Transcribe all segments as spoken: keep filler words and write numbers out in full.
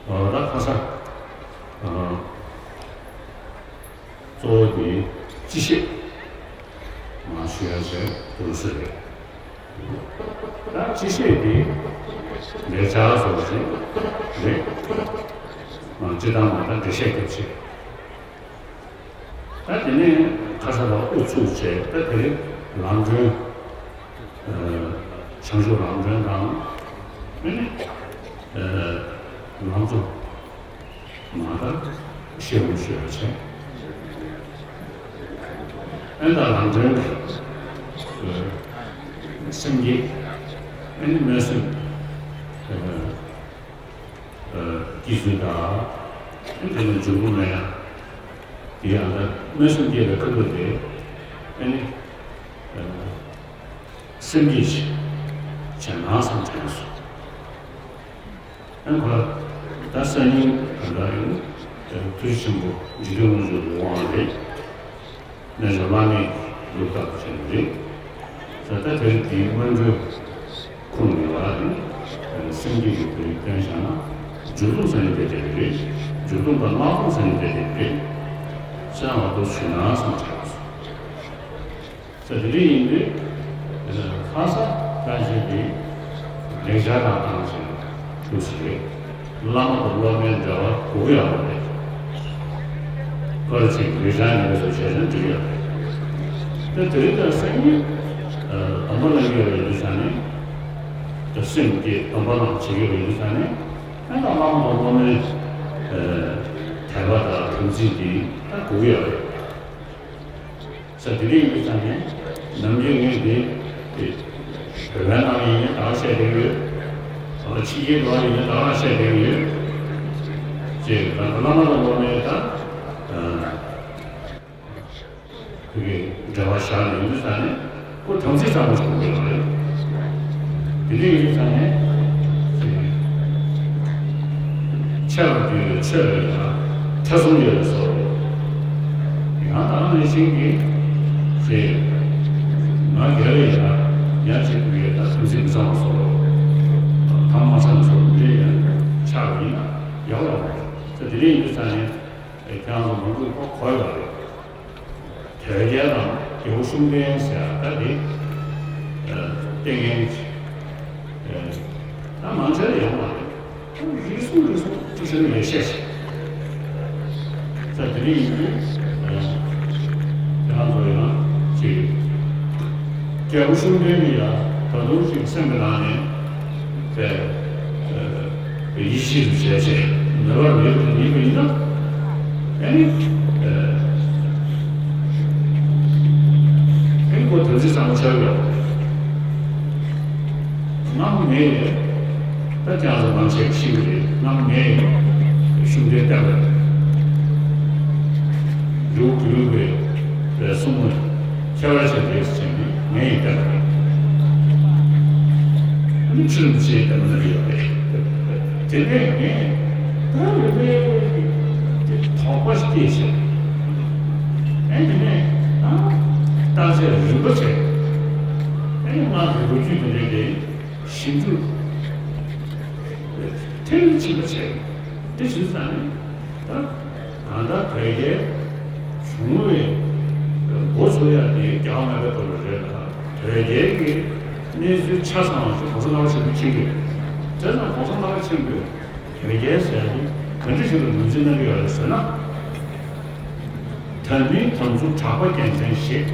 ཨ། ད་ཁ་སང་། ཨ། གཙོ་བོ་དེ་སྤྱི་བཤད་མར་ཞུ་ཡ་བྱས་འདུག་ས་རེད། ད་སྤྱི་བཤད་དེ་ལས་འཆར་བཟོ་བ་ཞིག་རེད། ཨ། སྤྱི་བཏང་མ་ད་འགྲེལ་བཤད་རྒྱབ་བྱས། ད་དེ་ནས་ཁ་སང་ལ་དབུ་ཚུགས་བྱས། ད་དེ་རིང་ལམ་གྲོན། ཨ། བྱང་ཆུབ་ལམ་གྲོན་དང་། ཨ་ནི། ཨ། ལམ་གཙོ་མ་ད་ཤེས་རུ་ཞུ་བ་བྱས། ཨ། ད་ལམ་གྲོན་གྱི་སེམས་བསྐྱེད། ཨ་ནི་སྨོན་སེམས། ཨ། ཨ། སྐྱེ་ཚུལ་དང་། དེ་ནས་མཇུག་སྡོམ་ལ་ཡང་དེ་ཡང་ད་སྨོན་སེམས་སྐྱེས་པའི་སྐབས་དེ། ཨ་ནི། ཨ། སེམས་བསྐྱེད་ཅིག་བྱས་ན་བསམ་དྲན་སོང་། ཨ། ཁོ་ད་སང་ཉིན་ག་ལ་ཡིན། ཐུགས་རྗེ་ཆེན་པོ་འཇིག་རྟེན་དབང་ཕྱུག་གི་དབང་རེད། རྣལ་འབྱོར་བླ་མེད་ཀྱི་ལུགས་ལྟ་བུ་ཅན་རེད། ད་ལྟ་དེར་དེའི་སྔོན་འགྲོའི་ཁུངས་ཡོད་པ་ནི། སེམས་བསྐྱེད་ཀྱི་བོད་ཡིག་སྟོན་བྱ་ན། མཇུག་སྡོམ་ས་ནས་བསྡད་བསྡད་པ་རེད། མཇུག་སྡོམ་དང་སྔ་རྫོགས་ས་ནས་བསྡད་བསྡད་པ་རེད། སེམས་ལ་དུ་ཞུ་ན་བསམ་བྱས་སོང་། ས་དེ་འདྲ་ཡིན་དུས། ལྷ་ས་བཀའ་བཞིན་དེ་ལེགས་སྦྱར་དང་བཏང་ཞིང་འདུག་ཟེར་རེད། བླ་མ་དང་སློབ་མའི་འབྲེལ་བ་གོ་གི་ཡོད་པ་རེད། ཁོ་ར་ཚིག་ལེགས་སྦྱར་ནས་སོ་བྱས་ན་འགྲིག་ཡོད་རེད། དེ་དེ་རིང་དང་སང་ཉིན་སྡོམ་པ་ལ་ཡོད་རེད་དུས་ས་ནས། དེ་སེམས་ཀྱི་སྡོམ་པ་ལ་བྱེད་ཀྱི་རེད་དུས་ས་ནས། ཨ། ད་བླ་མ་དང་སློབ་མའི་དད་པ་དང་དམ་ཚིག་འདི་ད་གོ་གི་ཡོད་རེད། ས་དེ་རིང་གི་ས་ནས་ནམ་རྒྱུན་ངས་འདི་བོད་པའི་ནང་ཡིན་ན་ད་ག་བཤད་བསྡད་ཡོད། ཕྱི་རྒྱལ་ལ་ཡིན་ན་ད་ག་བཤད་བསྡད་ཡོད། ཅེས་ད་བླ་མ་དང་སློབ་མའི་ད་བོད་ཀྱི་འབྲེལ་བ་བཞག་ནས་ཡིན་དུས་ས་ནས། ཁོ་དམ་ཚིག་གཙང་མ་ཞིག་དགོས་ཀྱི་རེད། དེ་འདྲ་ཡིན་དུས་ས་ནས། ཆེ་བ་དེ་ཆེ་བའི་ཡང་ཐེ་ཚོམ་ཡོད་པའི་བཟོ་རེད། ཡང་ད་ནང་བཞིན་གྱི་ཞེས། ང་རྒྱལ་བའི་ཡང་ཡང་བྱེད་དགོས་ཡས་ད་དམ་ཚིག་མི་གཙང་བ་བཟོ་རེད། དམ་མ་གཙང་བཟོ་རེད། ཡང་ཆགས་པ་ཡིན་ན་ཡག་པོ་ཡོང་གི་རེད། ད་དེ་འདྲ་ཡིན་དུས་ས་ནས་ཁྱེད་རང་ཚོ་མང་པོས་ཁོ་གོ་ཡོད་རེད། དོལ་རྒྱལ་དང་རྒྱལ་པོ་ཤུགས་ལྡན་ཟེར་ཡ་ད་དེ། ཨ། ལྟས་ངན་ཅིག་ཨ། ད་མང་ཆེ་ལ་ཡོང་བ་རེད། རིགས་གསུམ་རིགས་གསུམ་ཅིག་ཟེར་ནས་བཤད་ཤག་ས་དེ་རིང་ཡིན་དུས། ཨ། ཁྱེད་རང་ཚོ་ཡང་ཅིག་རྒྱལ་པོ་ཤུགས་ལྡན་གྱི་ཡ་ད་དུང་ཅིག་སེམས་ཀྱི་ནང་ནས་པའི། ཨ། ཡིད་ཆེས་སུ་བྱས་བྱས་མེད་པར་མེད་པ་ཡིན་པ་ཡིན་ན། ཨ་ནི། ཨ། ཨ་ནི་ཁོ་དམ་ཚིག་གཙང་མ་ཆགས་ཡོད། སྔ་མོ་ནས་ད་ཅང་ཟེར་མང་ཆེ་ཤི་གི་རེད། སྔ་མོ་ནས་ཤུགས་ལྡན་བསྟན་པ་འགྲོ་དགོས་པའི་གསུང་བ། ཁྱད་པར་ཅན་རེད་ཟེར་ནས་ངས་ཡིན་བསྟན་པ་རེད། ཨ་ནི་ཁྲི་རིན་པོ་ཆེའི་བསྟན་པ་ན་ཡོད་རེད། དེ་ནས་ངས་ད་རེ་རེ་དོགས་པ་ཞིག་སྐྱེས་ཤིང་། ཨ་ནི་ནས་ད་རྟགས་དཔྱད་རིམ་པ་བྱས། ཨ་ནི་སྔགས་ཀྱི་ལོ་རྒྱུས་དེ་འདྲའི་དེ་ཞིབ་འཇུག་མཐིལ་ཕྱིན་པ་བྱས། དེ་བྱས་ཙང་ནས་ད་གང་ལྟར་བོད་རྒྱལ་བྱུང་བའི་འགོ་ཚུགས་ཡ་དེ་རྒྱལ་བ་ལྔ་པའི་སྐབས་ལ་རེད་ལ། བོད་རྒྱལ་གྱི་གནས་ཚུལ་ཆ་ཚང་བ་ཞིག་གོང་ས་ལྔ་པ་ཆེན་པོས་མཁྱེན་གྱི་རེད། བྱས་ཙང་གོང་ས་ལྔ་པ་ཆེན་པོས་བོད་རྒྱལ་ཟེར་ཡ་དེ་ག་འདྲ་ཞིག་ལ་ངོས་འཛིན་གནང་གི་ཡོད་རེད་ཟེར་ན། དམ་མིན་དམ་ཚུལ་གྲགས་པ་རྒྱལ་མཚན་ཞེས།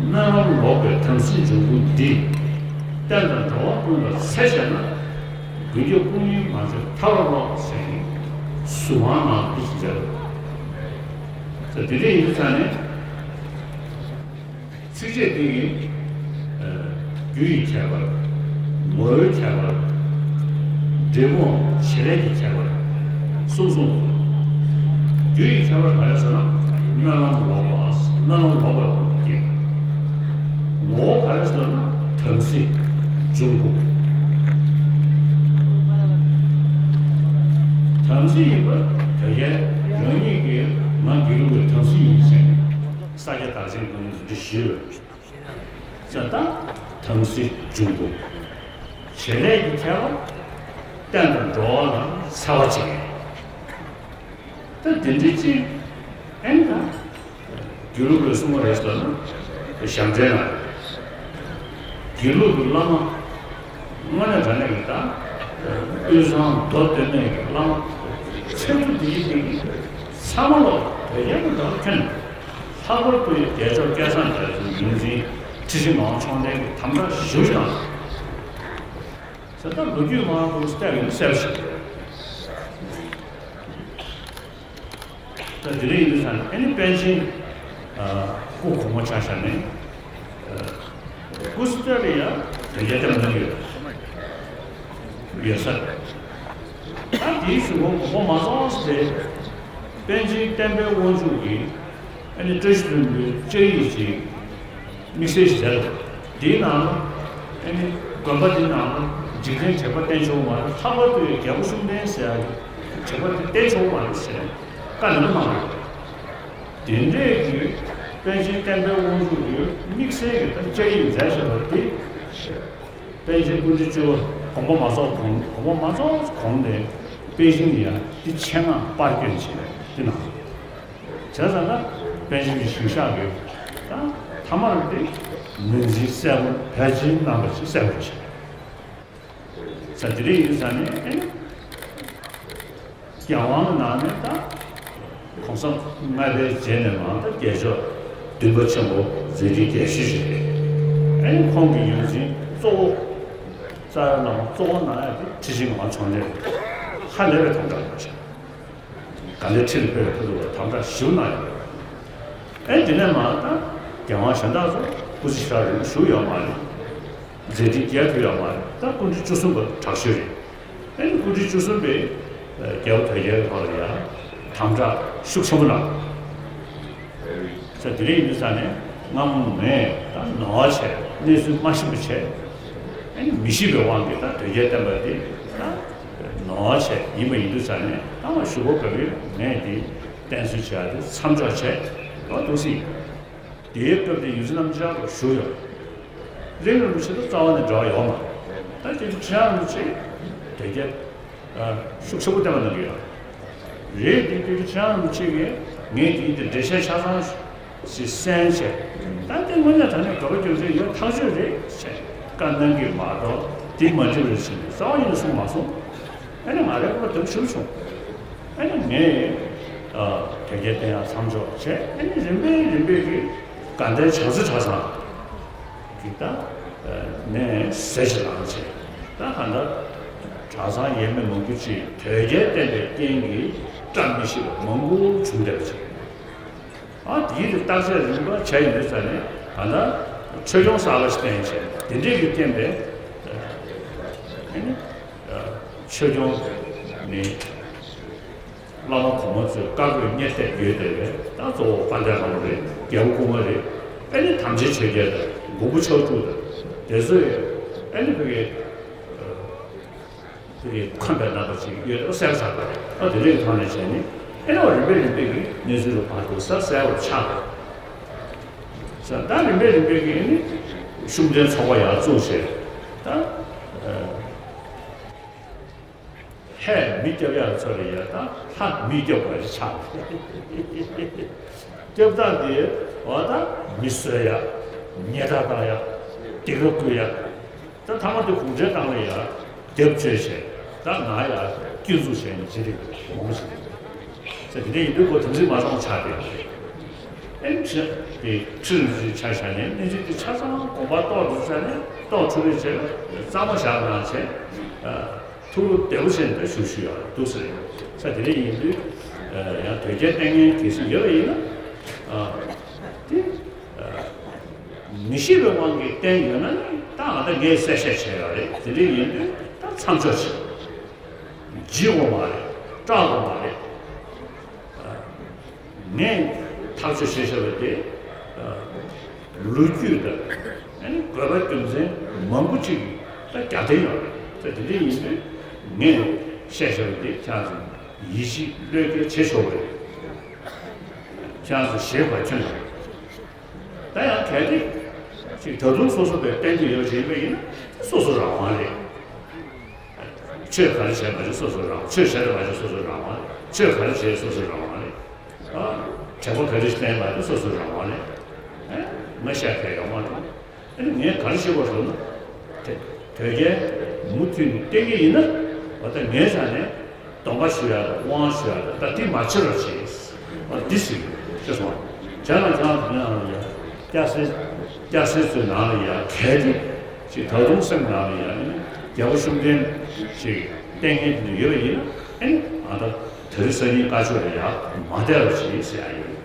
སྨོན་ལམ་ལོག་པའི་དམ་སྲི་འབྱུང་པོ་འདི། བསྟན་དང་འགྲོ་བ་ཀུན་ལ་འཚེ་བྱས་ན། མགོན་སྐྱབས་དཔུང་གཉེན་མ་མཆིས་ཐར་བར་ཤོག་ཟེར་ནས་གསུང་བ་གནང་བ་འདི་ཞིག་མཇལ་ཡོད། ད་དེ་འདྲ་ཡིན་དུས་ཙང་ནས། ཚིགས་བཅད་འདི་ཡི། ཨ། རྒྱུ་ཡི་ཁྱད་པར། ངོ་བོའི་ཁྱད་པར། འབྲས་བུའམ་བྱེད་ལས་ཀྱི་ཁྱད་པར་གསུམ་གསུངས་འདུག་རྒྱུ་ཡི་ཁྱད་པར་ག་རེ་ཟེར་ན། སྨོན་ལམ་ལོག་པ། སྨོན་ལམ་ལོག་པའི་དབང་དུ་སྐྱེས། ངོ་བོ་ག་རེ་ཟེར་ན་དམ་སྲི་འབྱུང་པོ། དམ་སྲི་ཡིན་པ་དེ་གའི་རང་ཉིད་ཀྱིས་ང་དགེ་ལུགས་པའི་དམ་སྲི་ཡིན་ཟེར་ནས་ས་སྐྱ་བདག་ཆེན་ཀུན་ལ་འདི་ཞུས་པ་རེད། ས་དང་དམ་སྲི་འབྱུང་པོ། བྱེད་ལས་ཀྱི་ཁྱད་པར། གཏན་དུ་འགྲོ་བ་ལ་འཚེ་བ་བྱེད་མཁན། ད་དེ་འདྲའི་ཅིག་ཨེ་ནི་ད། དགེ་ལུགས་པའི་གསུང་བ་རེད་ཟེར་ན་ཞབས་འདྲེན་ལ། དགེ་ལུགས་ཀྱི་བླ་མ་དངོས་གནས་དྲང་གནས་ཀྱི་ད་དབུས་གཙང་མདོ་སྟོད་སྨད་ཀྱི་བླ་མ་ཚད་དུ་དེ་ཡི་དེ་གི་ཚང་མ་ལོག་བོད་རྒྱལ་པོ་འདྲ་བ་ཁྱོན་ནས་ལྷག་པར་དུ་རྒྱལ་མཆོག་སྐལ་བཟང་རྒྱ་མཚོའི་ཡོངས་འཛིན་ཁྲི་ཆེན་ངག་དབང་མཆོག་ལྡན་གྱི་དམ་བསྒྲགས་ཞུ་ཞིང་། ཟེར་ད་ལོ་རྒྱུས་མང་པོ་བལྟས་ཡོད་ན་གསལ་པོ་ཞིག་རེད། ད་དེ་རིང་ཡིན་དུས་ཙང་ཨ་ནི་པཎ་ཆེན་སྐུ་གོང་མ་ཆ་བཞག་ནས་སྐུ་ཚེ་ལ་ཡང་དོལ་རྒྱལ་བསྟེན་པ་གནང་ཡོད་ཡོད་ས་རེད། ད་དེའི་གཞུག་གུ་དགོངས་པ་མ་རྫོགས་ཏེ་པཎ་ཆེན་བསྟན་པའི་དབང་ཕྱུག་གིས་ཨ་ནི་བཀྲ་ཤིས་ལྷུན་པོའི་བཅའ་ཡིག་ཅིག་དམིགས་བསལ་ཞིག་མཛད་འདུག་དེའི་ནང་ལ་ཨ་ནི་དགོན་པ་འདི་ནང་ལ་འཇིག་རྟེན་དྲེགས་པ་བསྟེན་ཆོག་མ་རེད། ལྷག་པར་དུ་རྒྱལ་པོ་ཤུགས་ལྡན་ཟེར་ཡག་གི་དྲེགས་པ་དེ་བསྟེན་ཆོག་མ་རེད་ཟེར་ནས་བཀའ་ནན་པོ་གནང་ཡོད། དེ་འདྲས་ཀྱི་པཎ་ཆེན་བསྟན་པའི་དབང་ཕྱུག་གི་དམིགས་བསལ་གྱི་ད་བཅའ་ཡིག་མཛད་བཞག་པ་དེ། པཎ་ཆེན་སྐུ་ཕྲེང་བཅུ་པ་དགོངས་པ་མ་རྫོགས་གོང་དགོངས་པ་མ་རྫོགས་གོང་ནས་པཎ་ཆེན་ཡང་འདི་ཆེད་མངགས་པར་བསྐྱོན་བྱས་ནས་འདི་གནང་། བྱས་ཙང་ན་པཎ་ཆེན་གྱི་ཞིང་གཤེགས་ཀྱི་ད་ཐ་མར་འདི་ངོས་འཛིན་གསལ་པོ་བོད་ཆེན་གནང་བ་ཞིག་གསལ་པོ་བྱས། ས་དེ་རིང་ཡིན་ས་ནས་ཨེ། རྒྱལ་དབང་གི་ནང་ནས་ད་གོང་ས་ལྔ་པའི་རྗེས་ནས་མར་ད་རྒྱལ་མཆོག་བདུན་པ་ཆེན་པོ་མཛད་འཕྲིན་རྒྱས་ཤོས་ཤིག་རེད། ཨེ་ཁོང་གི་ཡོངས་འཛིན་གཙོ་བོ་རྩ་བའི་བླ་མ་གཙོ་བོ་གནང་ཡག་དེ་ཁྲི་ཆེན་ངག་དབང་མཆོག་ལྡན་རེད། ཧ་ལས་པའི་དམ་བསྒྲགས་གནང་ཤག་ག་ལེར་ཁྲི་ལ་ཕེབས་པའི་ཁོ་ཚོ་ལ་དམ་བསྒྲགས་ཞིབ་གནང་ཡོད་རེད། ཨེ་དེ་ནས་མར་ད་རྒྱལ་དབང་གཞན་དག་ཚོ་སྐུ་ཚེ་ཞེ་དྲག་རིང་པོ་བཞུགས་ཡོད་མ་རེད། མཛད་འཕྲིན་རྒྱས་ཐུབ་ཡོད་མ་རེད། ད་སྐུ་ཕྲེང་བཅུ་གསུམ་པ་དྲག་ཤོས་རེད། ཨེ་ནི་སྐུ་ཕྲེང་བཅུ་གསུམ་པས་རྒྱལ་པོ་དོལ་རྒྱལ་གྱི་ཐོག་ལ་ཡང་དམ་བསྒྲགས་ཤུགས་ཆེན་པོ་གནང་། ས་དེ་རིང་ཡིན་དུས་ས་ནས་སྔ་མོ་ངས་ད་ནོར་བ་བྱས་གནས་ཚུལ་མ་ཤེས་པ་བྱས། ཨེ་ནི་མི་ཤེས་པའི་དབང་གིས་ད་དོལ་རྒྱལ་བསྟེན་པ་དེ་ད་ནོར་བ་བྱས་ཡིན་པ་ཡིན་དུས་ས་ནས་ད་བ་ཞུ་སྒོ་ག་གི་ངས་དེ་བསྟེན་གསོལ་བྱས་ཏེ་མཚམས་འཇོག་བྱས་ཡོད་འདུག་སྲིད། དེའི་སྐབས་དེ་ཡོངས་འཛིན་རྣམ་རྒྱལ་ལ་ཞུ་ཡོད། རིང་རིང་པོ་ཞིག་ཏུ་རྩ་བ་ནས་འབྲེལ་བ་ཡོད་མ་རེད། ད་དེ་ཁྲི་ཆེན་རིན་པོ་ཆེ་དེ་གས་ཤུགས་ཆེན་པོ་བསྟན་པ་གནང་གི་ཡོད་རེད། དེ་དེ་ཁྲི་ཆེན་རིན་པོ་ཆེ་གིས་ངས་དེའི་དེ་འགྲེལ་བཤད་ཆ་ཚང་ཞིག་གསན་བྱས། ད་དེ་དངོས་གནས་དྲང་གནས་དགོས་པ་རྒྱུ་མཚན་ཡོད་ཐག་ཆོད་རེད་ཅེས་བཀའ་གནང་གི་མ་གཏོགས་དེ་མ་འགྲིག་པ་རེད་ཟེར་ནས་རྩ་བ་ཉིད་ནས་གསུངས་མ་སོང་། ཨ་ནི་ང་རའི་སྐོར་དེ་ཞུ་བྱུང་། ཨ་ནི་ངས་ཨ་དོལ་རྒྱལ་བསྟེན་ཡག་མཚམས་འཇོག་བྱས། ཨ་ནི་རིམ་པས་རིམ་པས་ཀྱིས་དགའ་ལྡན་བྱང་རྩེ་གྲྭ་ཚང་གི་ད་ནས་ཟས་ཤིག་ལངས་བྱས། ད་གང་ལྟར་གྲྭ་ཚང་ཡས་མས་མང་པོ་ཅིག་དོལ་རྒྱལ་བསྟེན་པའི་རྐྱེན་གྱིས་བཀྲ་མི་ཤིས་པ་མང་པོ་བྱུང་བསྡད་པ་ཅིག་ཨ་དེའི་དེ་བརྟག་དཔྱད་རིམ་པ་བྱས་ཡོང་དུས་ཙ་ནས་གང་ལྟར་ཆོས་སྐྱོང་གསར་པ་ཞིག་བསྟེན་བྱས། དེ་འདྲས་ཀྱི་རྐྱེན་པས་ཨ་ནི་ཆོས་སྐྱོང་ནི། བླ་མ་གོང་མ་ཚོས་བཀའ་བསྒོས་གཉེར་གཏད་ཡོད་བསྡད་པས། ད་གཙོ་བོ་དཔལ་ལྡན་ལྷ་མོ་རེད། རྒྱལ་པོ་སྐུ་དམར་རེད། ཨ་ནི་དམ་ཅན་ཆོས་རྒྱལ་དང་མགོན་པོ་ཕྱག་དྲུག་དང་དེ་ཚོས་ཨ་ནི་ཕ་གི་ཕ་གི་འཁོན་པའི་རྣམ་པ་ཅིག་ཡོད་པ་གསལ་པོ་ཆགས་པ་རེད། ཨ་དེ་འདྲའི་ཐོག་ནས་བྱས་ནས་ཨ་ནི་རིམ་པས་རིམ་པས་ཀྱི་གནས་ཚུལ་ལ་བར་དུ་ས་གསལ་པོ་ཆགས་པ་རེད། ད་རིམ་པས་རིམ་པས་ཀྱི་ཨ་ནི་ཤུགས་ལྡན་ཚོགས་པ་ཡར་བཙུགས་བྱས། ད་ལྷས་མི་སྐྱོབ་ཡག་ཚོ་ལ་ཡ་ད་ལྷ་མི་སྐྱོབ་པ་ཞིག་ཆགས། སྐྱོབ་སྟངས་དེ་འོ་ད་མི་གསོད་ཡག་ཉེས་དག་བཏང་ཡག་སྡིགས་ར་བསྐུལ་ཡག་ད་ཐ་མ་དེ་གུང་ཁྲན་ཏང་ལ་ཡ་རྒྱབ་བཅོལ་བྱས། ད་ང་ཡ་སྐྱོན་འཛུགས་བྱས་ནས་བྱེད་རིགས་མང་པོ་ཞིག་རེད། ས་དེ་འདྲ་ཡིན་དུས་ཁོ་དམ་ཚིག་མ་བཟང་ཆགས་ཏེ། ཨེམ་ཆི་དེ་ཁྲིར་འཛིན་ཆ་བཞག་ནས་གནས་ཚུལ་དེ་ཆ་ཚང་དགོངས་པ་རྟོགས་འདུག་ས་ནས་རྟོགས་ཐུབ་པའི་ཆེད་ལ་གཙང་མ་བཞག་གནང་བྱས། ཐུགས་བདེ་པོ་བྱས་ནས་ཞུ་ཞུ་ཡག་འདུག་ཟེར། ས་དེ་འདྲ་ཡིན་དུས་ཡང་དོལ་རྒྱལ་བསྟེན་མཁན་གལ་སྲིད་ཡོད་པ་ཡིན་ན་དེ་མི་ཤེས་པའི་དབང་གིས་བསྟེན་ཡོད་ན་ནི་ད་ང་ད་ངས་གསལ་བཤད་བྱས་ཡོད་རེད། དེ་འདྲ་ཡིན་དུས་ད་མཚམས་འཇོག་བྱེད། བརྗེད་དགོས་མ་རེད། སྐྲག་དགོས་མ་རེད། ངས་ཐག་གཅོད་བྱས་བཞག་པ་དེ་ལོ་རྒྱུས་དང་ཨ་ནི་དགོས་པ་རྒྱུ་མཚན་མང་པོ་ཅིག་ད་རྒྱབ་རྟེན་ཡོད་རེད། ད་དེ་འདྲ་ཡིན་དུས་ངས་བཤད་བཞག་པ་དེ་ཁྱེད་རང་ཚོ་ཡིད་ཆེས་བློས་འགེལ་བྱེད་ཆོག་པ་རེད། ཁྱེད་རང་ཚོ་ཞེད་པ་ཁྱོན་ཡོད་རེད། ད་ཡང་གལ་ཏེ་ཅིག་ད་དུང་སོ་སོ་བས་བསྟེན་གྱི་ཡོད་ཅེས་ཡིན་པ་ཡིན་ན་སོ་སོ་རང་དབང་རེད། ཆོས་ག་རེ་བྱས་མ་བྱས་སོ་སོ་རང་། ཆོས་བྱས་རེད་མ་བྱས་སོ་སོ་རང་དབང་རེད། ཆོས་ག་རེ་བྱས་སོ་སོ་རང་དབང་རེད། ཨ། དྲེག་པ་ག་རེ་བསྟེན་མ་བསྟེན་སོ་སོ་རང་དབང་རེད། ཨེ། ང་བཤད་མཁན་ཡོད་མ་རེད། ཨ་ནི་ངས་ག་རེ་ཞུ་བ་རེད་ཟེར་ན། དེ་དོལ་རྒྱལ་མུ་མཐུད་ནས་བསྟེན་གྱི་ཡིན་ན། འོ་ད་ངའི་ཆ་ནས་སྡོམ་པ་ཞུ་ཡ་དང་དབང་ཞུ་ཡ་དང་ད་དེ་མ་བྱེད་རོགས་བྱེད། འོ་འདི་ཞིག་ཤེས་སོང་། བྱས་ན་ཁྱེད་རང་ཚོའི་ནང་ལ་ཡ། སྐྱ་སེར། སྐྱ་སེར་ཚོའི་ནང་ལ་ཡ་གལ་ཏེ་ཅིག་ད་དུང་སེམས་ནང་ལ་ཡ་ནི་རྒྱལ་པོ་ཤུགས་ལྡན་ཅིག་བསྟེན་མཁན་དེ་འདྲ་ཡོད་པ་ཡིན་ན། ཨ་ནི་ཨ་ད་དེ་རིང་སང་ཉིན་བཀའ་ཆོས་ལ་ཡ་མ་བསྡད་རོགས་བྱེད་ཟེར་ཡ་ཡོད།